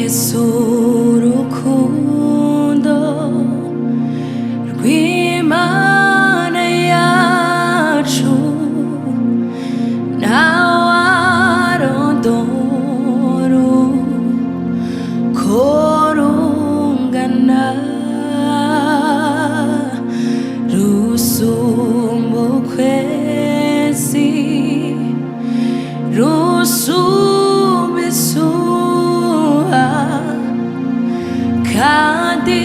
Mbese urukundo rw'Imana yacu ntawarondora uko rungana, rusumba ukwezi, rusumba izuba, kandi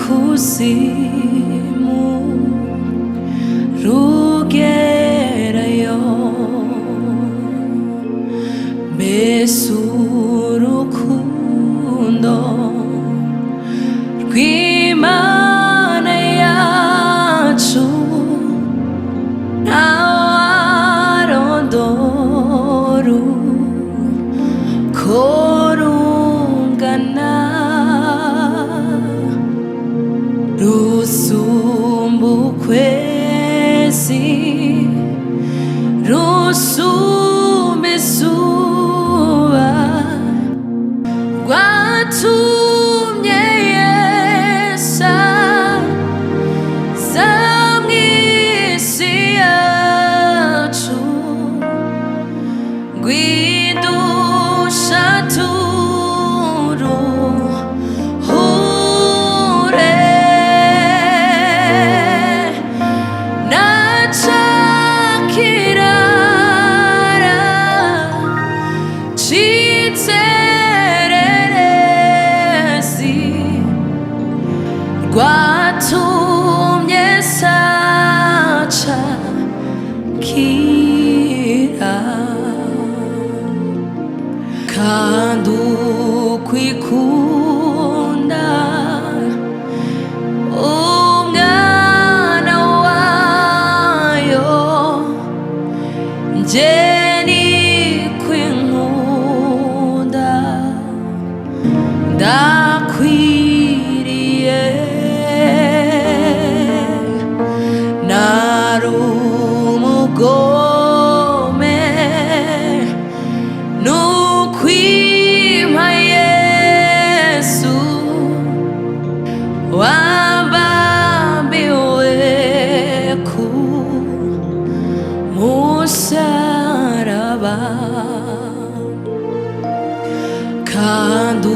kuzimu rugerayo. Mbese urukundo rw'Imana yacu ntawarondora uko rungana, rusumba ukwezi, rusumba izuba, rwatumye Yesu aza mw'isi yacu, ngwidusha turuhure. Nacakirara c'inzererezi, rwatumye saca kira, kandi ukwikunda umwana wayo nje nikwinkunda ndakwiriye. Nari umugome, nukwima Yesu wabambiwe ku musaraba, kandi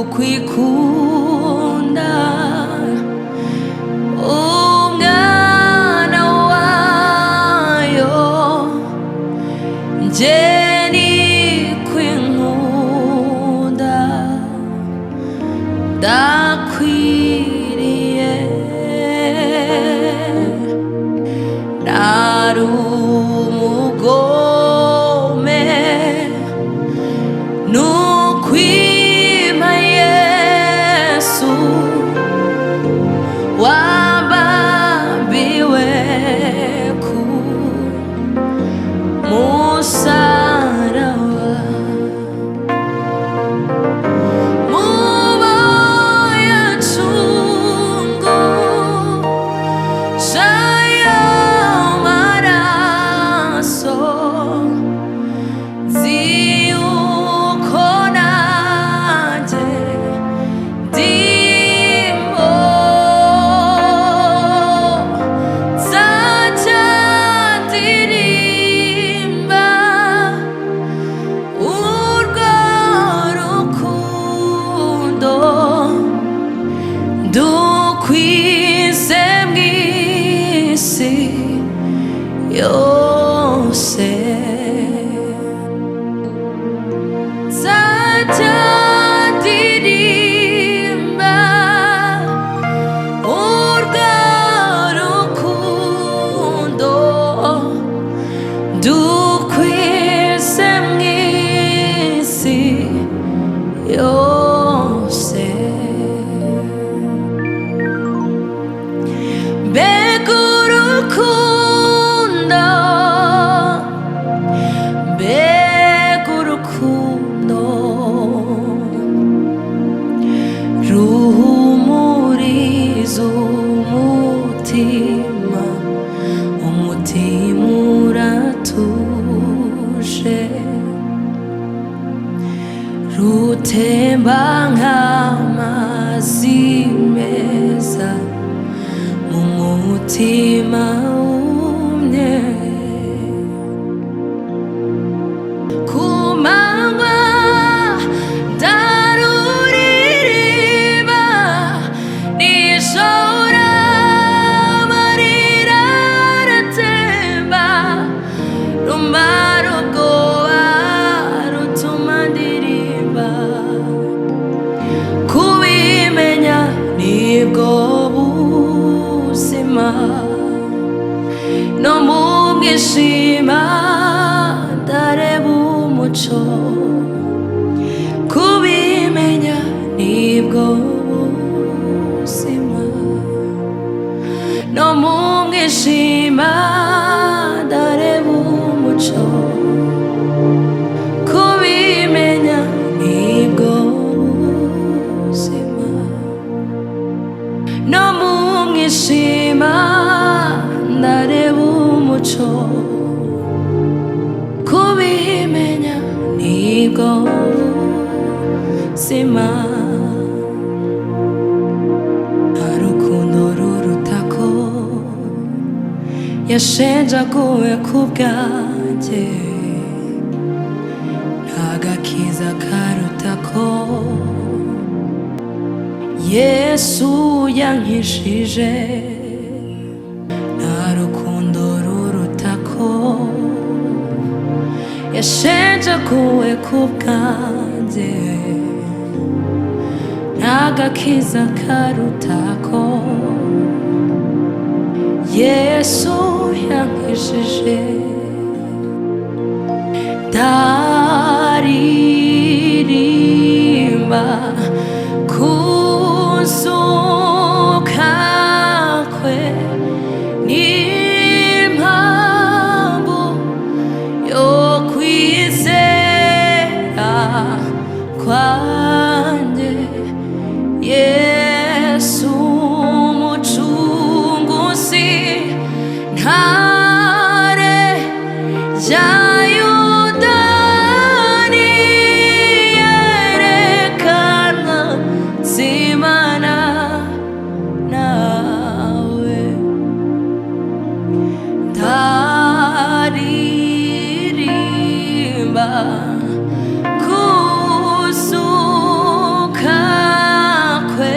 ukwikunda umwana wayo nje nikwinkunda ndakwiriye. Nari umugome, nukwima Yesu wabambiwe ku musaraba. Mubo yacungu shayo maraso, nzi yuko nanjye ndimo nzajya ndirimba urwo rukundo ndukwize mw'isi yose. Nzajya ndirimba urwo rukundo ndukwize mw'isi yose. Mbega urukundo, mbega urukundo ruhumuriza umutima, umutima uratuje. Utemba nk'amazi meza mu mutima wumye. Ku manywa ndaruririmba, nijoro amarira aratemba, rumara ubwoba rutuma ndirimba. Kubimenya nibwo buzima, no mu mwijima ndareba umuco. Kubimenya nibwo buzima, no mu mwijima ndareba umuco. Kubimenya nibwo buzima, no mu mwijima ndareba umuco. Kubimenya nibwo buzima. Nta rukundo ruruta ko yashenjaguwe ku bwanjye, nta gakiza karuta ko Yesu yankishije. Nta rukundo ruruta ko yashenjaguwe ku bwanjye, nta gakiza karuta ko Yesu yankishije. Ndaririmba kuzuka kwe, n'impamvu yo kwizera kwanjye. Yesu umucunguzi, ntare ya Yuda, niyerekana zimana nawe. Ndaririmba kuzuka kwe,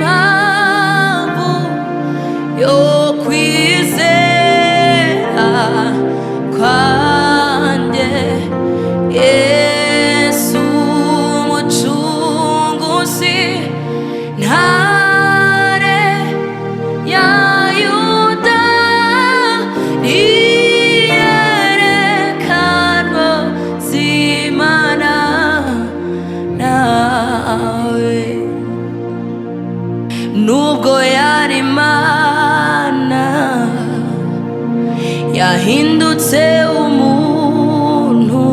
n'impamvu yo kwizera kwanjye. Yesu umucunguzi, ntare ya Yuda, niyerekanwa zimana nawe. Nubwo yari Imana, yahindutse umuntu,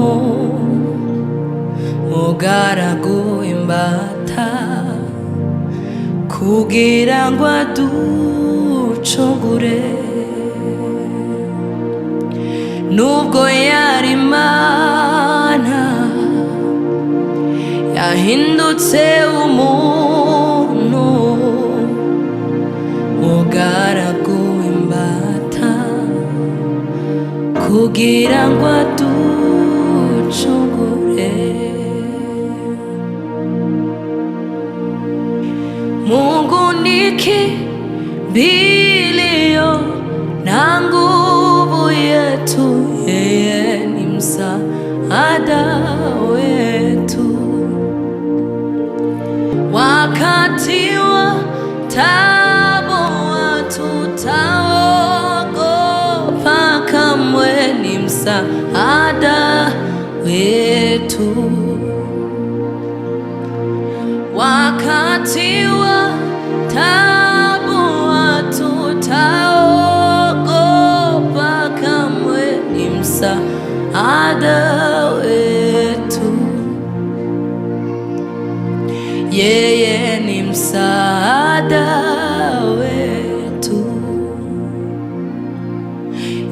mugaragu w'imbata, kugira ngo aducungure. Nubwo yari Imana, yahindutse umuntu, mugaragu w'imbata, kugira ngo aducungure. Mungu ni kimbilio na nguvu yetu, yeye ni msaada wetu. Wakati wa taabu hatutaogopa kamwe, ni msaada wetu. Wakati wa taabu hatutaogopa kamwe, ni msaada wetu. Yeye ni msaada wetu,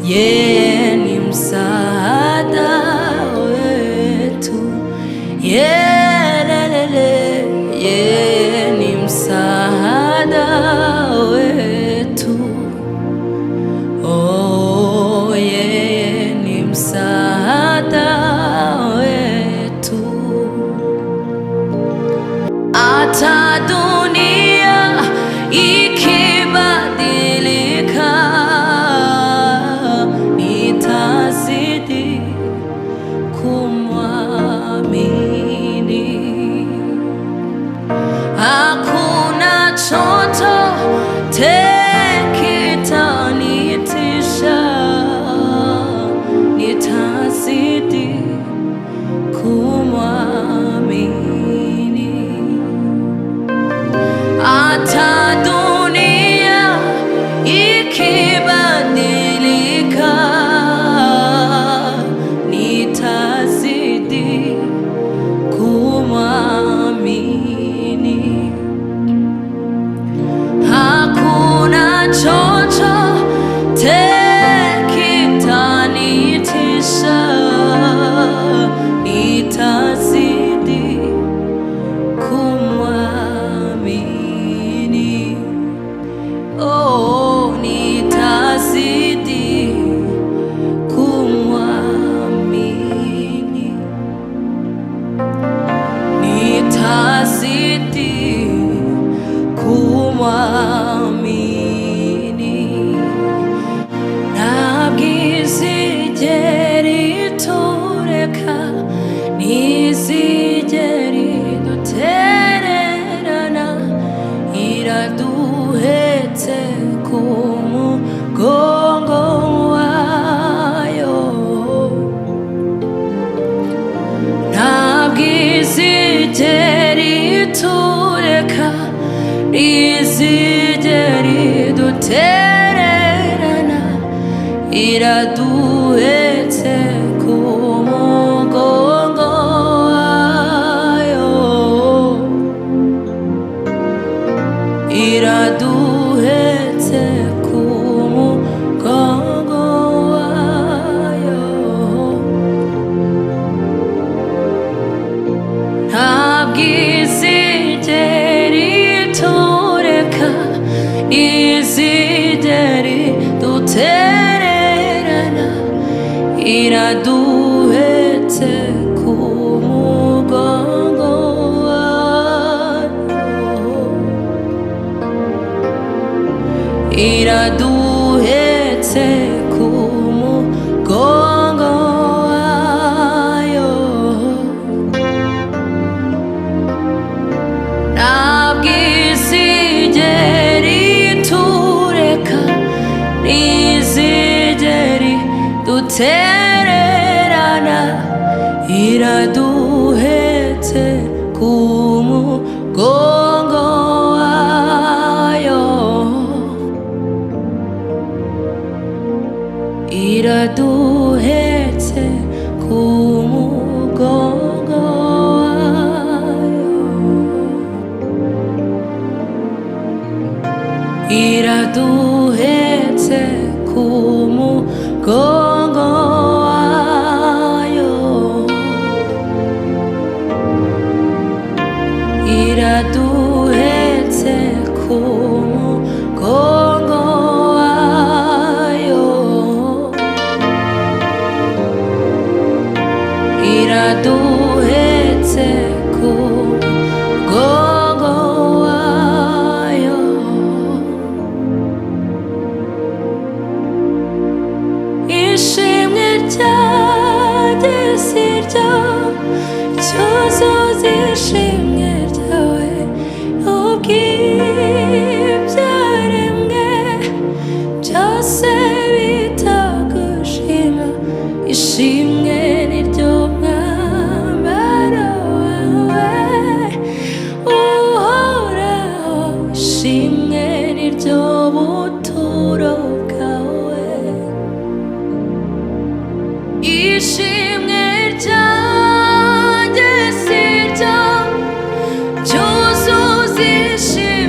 yeye ni msaada wetu, Yelelele, yeye ni msaada wetu. Oh, yeye ni msaada wetu. Hata dunia ikibadilika, nitazidi kumwamini. Hakuna chochote kitanitisha, nitazidi kumwamini. Hata dunia ikibadilika, nitazidi kumwamini. Hakuna chochote kitanitisha, nitazidi kumwamini. Oh, nitazidi kumwamini. Nitazidi kumwamini. Ntabwo izigera itureka, ntizigera idutererana, iraduhetse ku mugongo wayo. Ntabwo izigera itureka, ntizigera idutererana, iraduhetse ku mugongo wayo. Iraduhetse ku mugongo wayo. Ntabwo izigera itureka, izigera idutererana, iraduhetse ku mugongo wayo. Iraduhetse ku mugongo wayo. Ntabwo izigera itureka, ntizigera idutererana, iraduhetse ku mugongo wayo. Iraduhetse ku mugongo wayo. Iraduhetse ku mugongo wayo. Iraduhetse ku mugongo wayo. Iraduhetse ku mugongo wayo. Ishimwe ryanjye si ryo cyuzuzo ishimwe ryawe, ubw'ibyaremwe byose bitagushima, ishimwe ni ryo mwambaro wawe uhoraho, ishimwe ni ryo buturo bwawe. Ishimwe ryanjye si ryo cyuzuzo ishimwe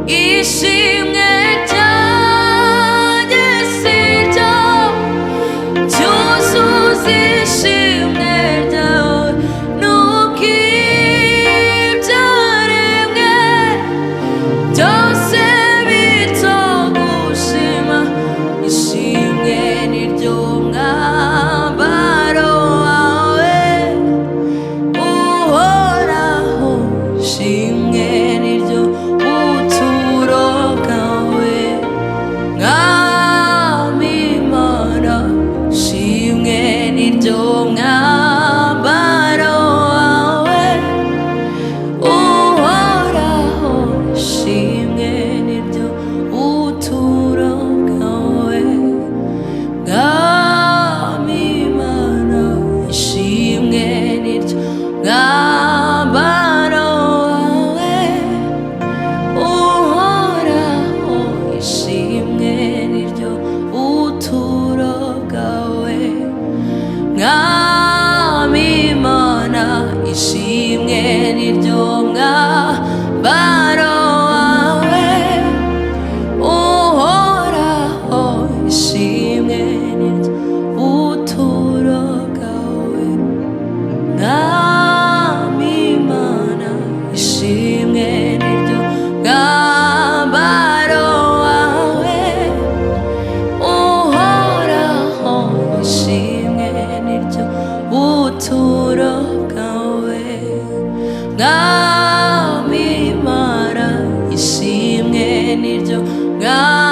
Ishimwe ryanjye si ryo cyuzuzo ishimwe ryawe, nuko ibyaremwe byose bitogushima. Ishimwe ni ryo mwambaro wawe uhoraho, ishimwe ni ryo buturo bwawe. Mwami Mana, ishimwe ni ryo mwambaro wawe uhoraho, ishimwe ni ryo buturo bwawe. Mwami Mana, ishimwe ni ryo mwambaro wawe uhoraho, ishimwe ni ryo buturo bwawe. Mwami Mana, ishimwe ni ryo mwambaro wawe uhoraho, ishimwe ni ryo buturo bwawe. Mwami Mana, ishimwe ni ryo mwambaro wawe uhoraho, ishimwe ni ryo buturo bwawe. Mwami Mana, ishimwe ni ryo mwambaro